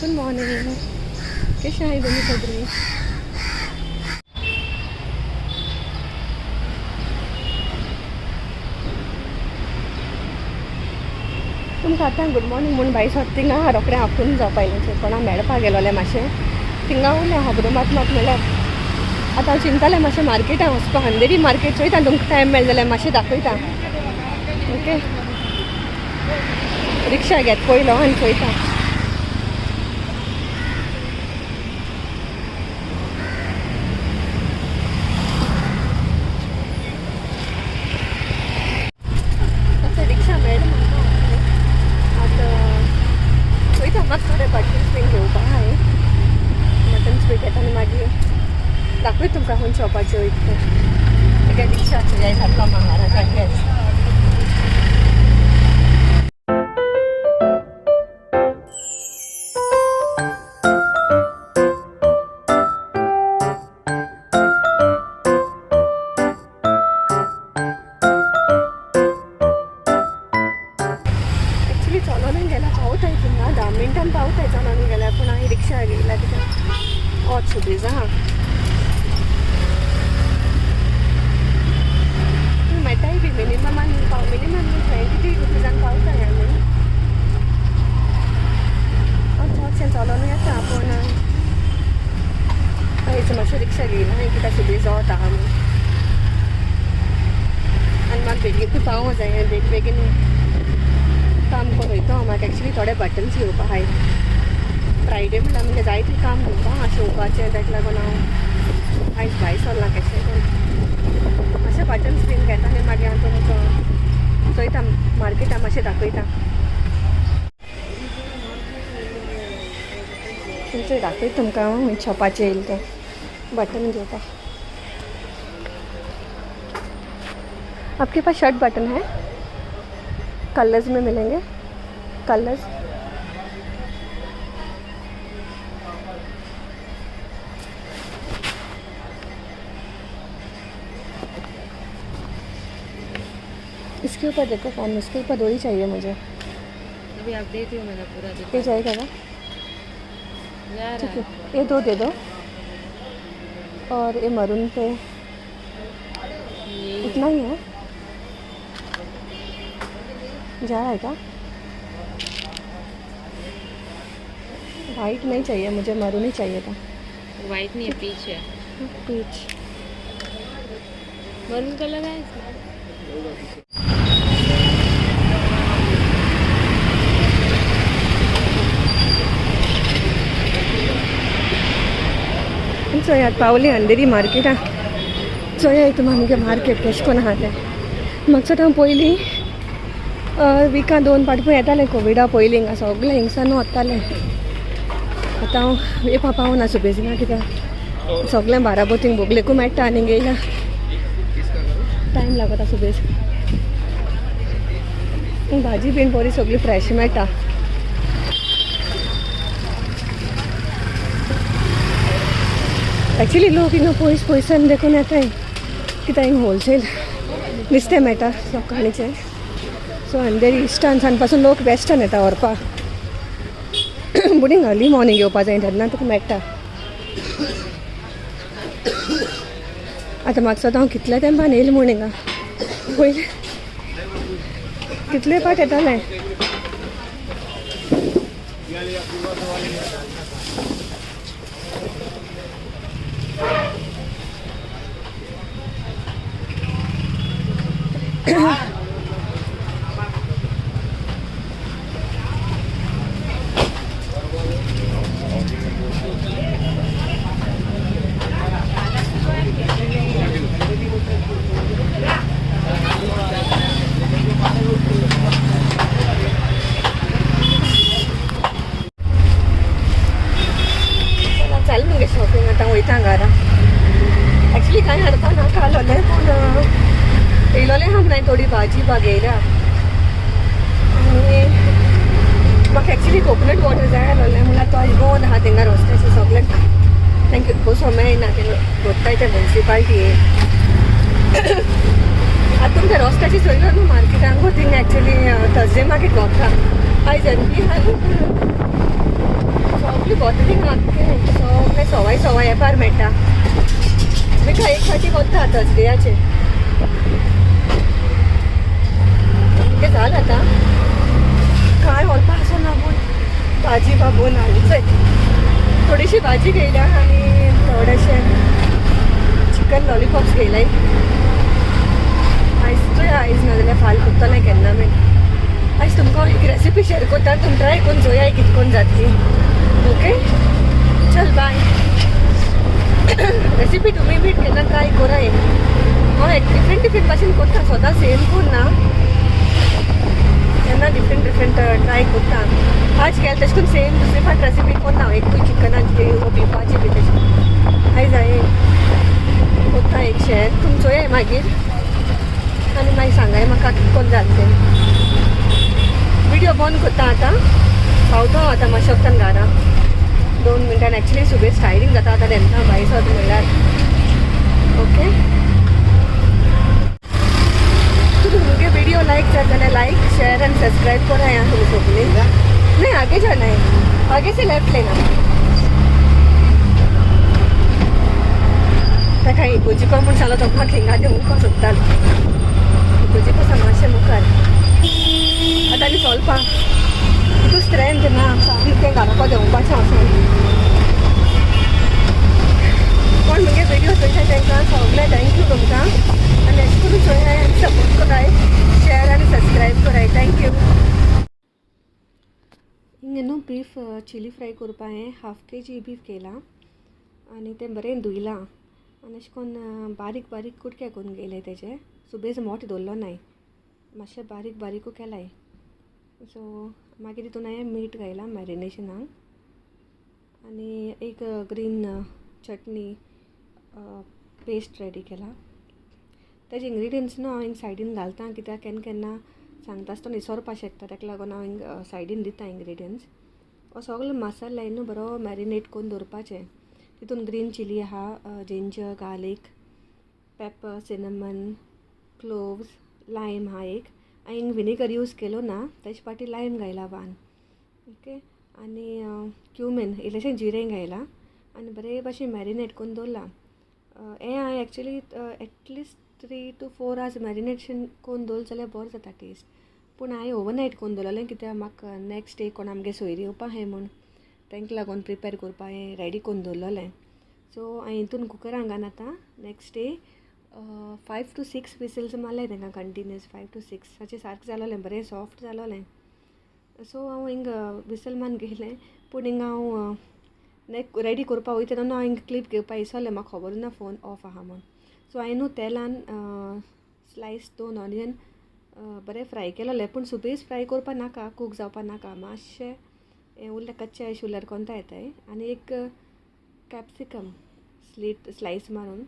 Good morning. कशें आहाय तुमी सगळीं? तुमकां आतां गुड मॉर्निंग म्हूण भायर सोद थिंगा रोखडें आफटरनून जावपा येयलें कोणा मेळपाक गेलोलें मातशें थिंगा उरलें खबरो मात मात म्हणल्यार आतां हांव चिंतालें मातशें मार्केटान वचपाक अंधेरी मार्केट चोयता तुमकां टायम मेळ्ळो जाल्यार मातशें दाखयता. ओके, रिक्षा घेत पयलो आनी चोयता. तशें रिक्षा मेळ्ळें म्हाका. आतां चोयता म्हाका थोडे बटन्स बीन घेवपा आहाय. बटन्स बी घेता आनी मागीर दाखयता तुमकां खंय शॉपाचेर वयता तें. एका रिक्षा चोया जातलो महाराजा घेत. एक्चुली चलोनूय गेल्यार पावताय थिंगा, 10 मिनटान पावताय चलोन गेल्यार, पूण हांवें रिक्षा घेयला कित्याक वोत सुबेज आहा. मेळटाय बी मिनिममान पाव, मिनिमम 23 रुपीजान पावताय आमी. हांव चडशें चलोनूय येता, पूण आयज मातशें रिक्षा घेयला हांवें कित्याक सुबेज वोत आहा म्हूण आनी म्हाका बेगीन पावों जाय. बेगीन बेगीन काम करून वयता. म्हाका एक्चुली थोडे बटन्स घेवपा आहाय. फ्रायडे म्हणल्यार म्हणजे जायतें काम घेवपा आहा शिंवपाचें, ताका लागून हांव आयज भायर सरलां कशें करून मातशें बटन्स बीन घेता आनी मागीर हांव तुमकां चोयता मार्केटान मातशें दाखयता. तुमचें दाखयता तुमकां हांव शॉपाचेर येयलें तें बटन घेवपाक. आपके पास शर्ट बटन है? कलर्स में मिलेंगे? कलर्स इसके ऊपर देखो कौन, इसके ऊपर दो ही चाहिए मुझे. अभी आप देख लो, मैंने पूरा ये जाएगा ना? जा ठीक रहा है, ये दो दे दो और ये मरून पे ये इतना ही है. जा रहा है क्या? वाइट नहीं चाहिए मुझे, मरून ही चाहिए था. वाइट नहीं है, पीच है. पीच. मरून कलर है इसमें. चोयात पावली अंधेरी मार्केटान. चोया तुम आमगे मार्केट कशें कोन्न आहा तें. म्हाका दिसता हांव पयलीं विका 2 फावटी येतालें कोविडा पयलीं, हिंगा सगळें हिंगसान वतालें. आतां हांव येवपा पावना सुबेज कित्याक सगळें बाराबोर थिंग बोगलेकूय मेळटा आनी येयला टायम लागता सुबेज. भाजी बीन बरी सगळी फ्रेश मेळटा. एक्चुली लोक हिंगा पयस पयसान देखून येताय कित्याक हिंगा होलसेल नुस्तें मेळटा सकाळीचें. सो अंधेरी इस्टान सान पासून लोक वेस्टान येता व्हरपाक. पूण अर्ली मॉर्निंग येवपा जाय, तेन्ना तुका मेळटा. आतां म्हाका दिसता हांव कितल्या तेंपान येयलें म्हूण हिंगा. पयलीं कितले फावट येतालें. चला चाल मगे शॉपिंग. आतां वयता घरा. एक्चुली कांय हाडपा नाका आहलोलें, पूण येयलोलें आहा म्हणून थोडी भाजी बागयल्या आनी म्हाका एक्चुली कोकोनट वॉटर जाय आहलोलें. म्हणल्यार तो आयज बंद आहा थिंगा रस्त्याचेर सगळें, तांकां कसो मेळना ते दोत्ताय ते मुन्सिपाल्टी. आतां तुमच्या रस्त्याचेर चोयलो न्हू मार्केटान गो, थिंग एक्चुली थर्सडे मार्केट भोंवता. आयज एमपी आहा. सगळी बॉटलिंग आख्खें सगळें सवाय सवाय एपार मेळटा. विका एक फाटी वता थर्सडेयाचे. कितें जालें आतां काय व्हरपा आसो ना, पूण भाजी बाबून हाडली. चोय, थोडीशी भाजी घेयल्या आनी थोडेशे चिकन लॉलीपॉप्स घेयलाय. आयज चोया, आयज नाजाल्यार फाल कोत्तलें केन्ना बीन. आयज तुमकां एक रेसिपी शेअर करता, तुमी ट्राय करून चोया कितकोन जातली. ओके, चल बाय. रेसिपी तुमी बी केन्ना ट्राय कराय. हांव एक डिफरंट डिफरंट भाशेन करता, सदां सेम करना, केन्ना डिफरंट डिफरंट ट्राय करता. आज केलें तशें करून सेम दुसरे फावट रेसिपी करना हांव, एकूय चिकनाची वो बिफाची बी तशें. आयज हांवें करता एक शेअर, तुमी चोयाय मागीर आनी मागीर सांगाय म्हाका कितें करून जालें तें. व्हिडिओ बंद करता आतां, पावता हांव आतां मातशें वखदान घरा 2 मिनटान. एक्चुली सुबेज टायरींग जाता आतां तेन्ना भायर सरता म्हणल्यार. ओके, तुमगे वीडियो लाइक जाता जाल्यार लाइक, शेयर एंड सब्सक्राइब करा यहाँ तुम सगळीं. नहीं, आगे जाना है, आगे से लेफ्ट लेना. ताका इगोजिको म्हूण सांगलो, तो म्हाका हिंगा देंवपाक सोदतालो. इगोजिको मातशें मुखार. आतां आनी चलपाक तितू स्ट्रेंथ ना, सामकें घालपा देंवपाचें वचोन. कोण मुगे व्हिडियो चोयता तांकां सगळें thank you तुमकां. आनी अशें करून चोयाय आनी सपोर्ट कराय, शेअर आनी सबस्क्रायब कराय. Thank you. हिंगा न्हू बीफ चिली फ्राय करपा हांवें हाफ केजी बीफ घेयलां आनी तें बरें धुयलां आनी अशें करून बारीक बारीक कुडके करून घेयले तेजे. सुबेज मोठे दवरलो नाय, मातशें बारीक बारीकू केलाय. सो मागीर तितून हांवें मीठ घायलां मॅरिनेशनाक आनी एक ग्रीन चटणी पेस्ट रेडी केला. तेजे इंग्रिडियंट्स न्हू हांव हिंग सायडीन घालता, कित्याक केन्ना केन्ना सांगता आसतना विसरपा शकता, ताका लागून हांव हिंग सायडीन दिता इंग्रिडियंट्स. हो सगलो मसालो न्हू बरो मॅरिनेट करून दवरपाचें. तितून ग्रीन चिली आहा, ginger, garlic, pepper, cinnamon, cloves, lime आहा एक. हांवें हिंग विनेगर यूज केलो ना, तेजे फाटी लायम घायला वान. ओके, आनी क्युमेन, इल्लेशें जिरें घायलां आनी बरे भाशेन मॅरिनेट करून दवरलां. हें हांवें actually at least 3 to 4 hours marination करून दवरलें जाल्यार बरो जाता टेस्ट. पूण हांवें ओवरनायट करून दवरलें, कित्याक म्हाका नेक्स्ट डे कोण आमगे सोयरी येवपा आहाय म्हूण तांकां लागून प्रिपेर करपा हांवें रेडी करून दवरलेलें. सो हांवें हितून कुकरान घालून आतां नेक्स्ट डे 5 to 6 whistles मारले तांकां कंटिन्यूस 5 to 6. ताचें सारकें जालोलें, बरें सॉफ्ट जालोलें. सो हांव हिंग विसल मारून घेयलें, पूण हिंगा हांव नेक रेडी करपा वयता तेन्ना हांव हिंग क्लिप घेवपा विसरलें, म्हाका खबर ना फोन ऑफ आहा म्हूण. सो हांवें न्हू तेलान स्लायस 2 ऑनियन बरें फ्राय केलोलें, पूण सुबेज फ्राय करपा नाका, कूक जावपा नाका, मातशें हें उरलें कच्चें अशें उरल्यार कोंता येताय. आनी एक कॅप्सिकम स्लीट स्लायस मारून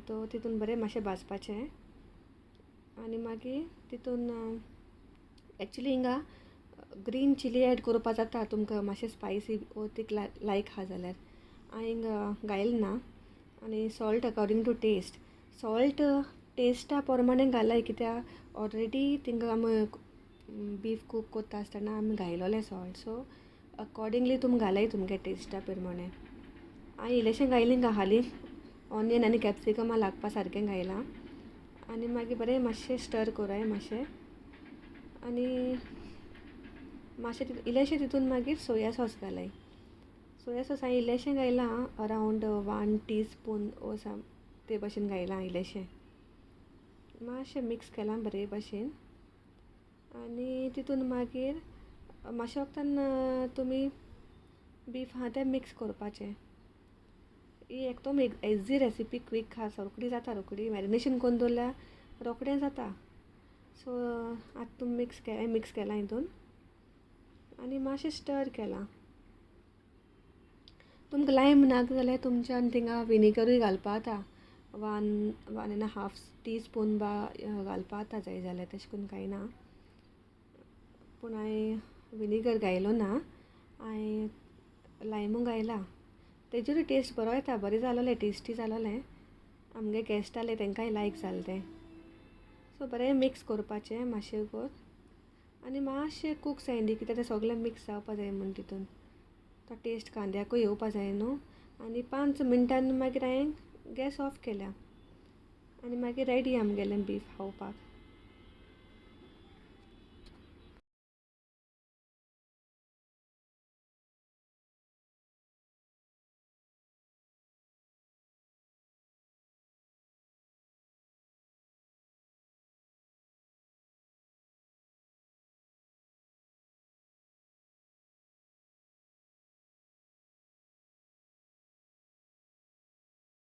तो तितून बरें मातशें भाजपाचें. आनी मागीर तितून एक्चुली हिंगा ग्रीन चिली एड करपा जाता तुमकां मातशें स्पायसी वो तीक लायक आहा जाल्यार. हांवें हिंगा घायल ना. आनी salt according to taste, salt टेस्टा प्रमाणे घालाय, कित्याक ऑलरेडी थिंगा आमी बीफ कूक करता आसतना आमी घायलोलें सॉल्ट. सो अकॉर्डिंगली तुमी घालाय तुमगे टेस्टा प्रमाणे. हांवें इल्लेशें घायलें हिंगा हाली ऑनियन आनी कॅप्सिकमा लागपा सारकें घायलां. आनी मागीर बरें मातशें स्टर कोराय मातशें आनी मातशें इल्लेशें तितून मागीर सोया सॉस घालाय. सोया सॉस हांवें इल्लेशें घायलां, अरावंड 1 टीस्पून ओ साम ते भाशेन घायलां इल्लेशें. मातशें मिक्स केलां बरे भाशेन. आनी तितून मागीर मातशें वखदान तुमी बीफ आहा तें मिक्स करपाचें. ही एकदम एक इजी रेसिपी, क्वीक आहा, रोखडी जाता, रोखडी मॅरिनेशन करून दवरल्यार रोखडें जाता. सो आतां तुमी मिक्स केलें, मिक्स केलां हितून आनी मातशें स्टर केलां. तुमकां लायम नाका जाल्यार तुमच्यान थिंगा विनेगरूय घालपा जाता, 1 1.5 टी स्पून बा घालपा जाता जाय जाल्यार, तशें करून कांय ना. पूण हांवें विनेगर घायलो ना, हांवें लायमू घायला, तेजेरूय टेस्ट बरो येता. बरें जालोलें, टेस्टी जालोलें. आमगे गेस्ट आसले तांकांय लायक जालें तें. सो बरें मिक्स करपाचें मातशें कर आनी मातशें कूक जाय न्ही, कित्याक तें सगळें मिक्स जावपा जाय म्हूण तितून. तो टेस्ट कांद्याकूय येवपा जाय न्हू. आनी 5 मिनटान मागीर हांवें गॅस ऑफ केल्या आनी मागीर रेडी आमगेलें बीफ खावपाक.